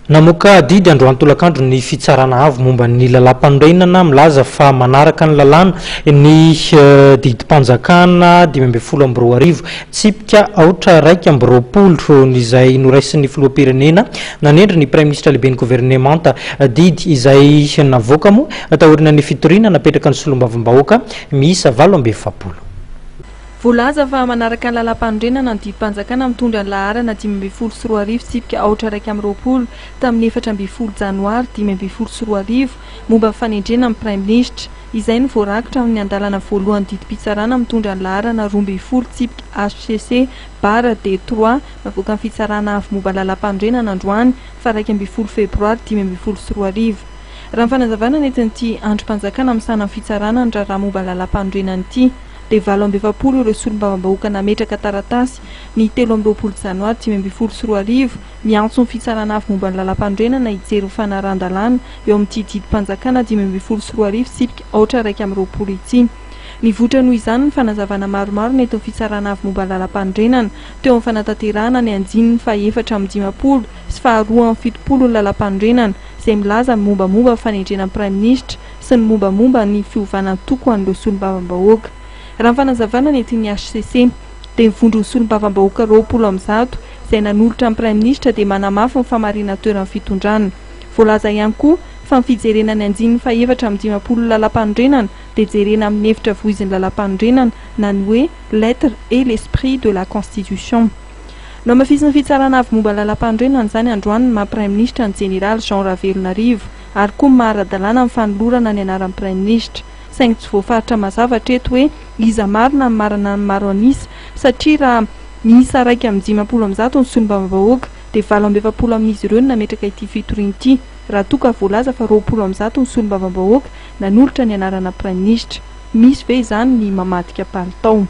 Namoaka didy androany tolakandro ny Fitsarana Avo momba ny Lalàmpanorenana milaza fa manaraka ny lalàna ny didim-panjakana 2015 tsipika aotra 21 izay noraisin'ny Filoham-pirenena nanendry ny Praiminisitra lehiben'ny governemanta. Didy izay navoaka moa taorian'ny fitoriana napetraka ny solombavambahoaka miisa 48. Voalaza fa manaraka ny lalàmpanorenana ny didim-panjakana mitondra ny laharana 2015 tsipika aotra 21 tamin'ny 14 janoary 2015 momba ny fanendrena ny praiminisitra. Izay no voarakitra amin'ny andalana voalohan'ny didim-pitsarana mitondra ny laharana 12 tsipika HCC barre D trois navoakan'ny fitsarana avo momba ny lalàmpanorenana androany faha 11 febroary 2015. Raha ny fanazavana nentin'ity andrim-panjakana misahana ny fitsarana ny raharaha momba ny lalàmpanorenana ity, dia 48 ireo solombavambahoaka nametraka taratasy ny 23 janoary 2015 miantso ny Fitsarana Avo momba ny Lalàmpanorenana hijery ny fanarahan-dalàna eo amin'ity didim-panjakana 2015 tsipika aotra 21 ity. Nivoitra noho izany ny fanazavana maromaro nentin'ny Fitsarana Avo momba ny Lalàmpanorenana teo amin'ny fanatanterahana ny andininy faha-54 sy faha-72 ny Lalàmpanorenana izay milaza ny mombamomba ny fanendrena ny Praiminisitra sy ny mombamomba ny fiovana antoko ho an'ireo solombavambahoaka. Raha ny fanazavana nentin'ny hcc, dia ny vondron'ny solombavambahoaka 120 izay nanolotra ny Praiminisitra dia manamafy ny famarinan-toeran'ny fitondrana. Voalaza ihany koa fa ny fijerena ny andininy faha-54 Lalàmpanorenana dia jerena amin'ny hevitra voizin'ny Lalàmpanorenana na ny hoe lettre et l'esprit de la Constitution. Nohamafisin'ny Fitsarana Avo momba ny Lalàmpanorenana izany androany ny maha Praiminisitra ny Jeneraly Jean Ravelonarivo ary koa ny maha ara-dalàna ny fanolorana ny anaran'ny Praiminisitra. Saingy tsy voafaritra mazava hatreto hoe iza marina ny marana ny maro an'isa satria raha miisa 151 ny solombavambahoaka dia 48 amin'izy ireo no nametraka ity fitoriana ity raha toa ka voalaza fa 120 ny solombavambahoaka nanolotra ny anarana Praiminisitra. Misy ve izany ny mamadika palitao?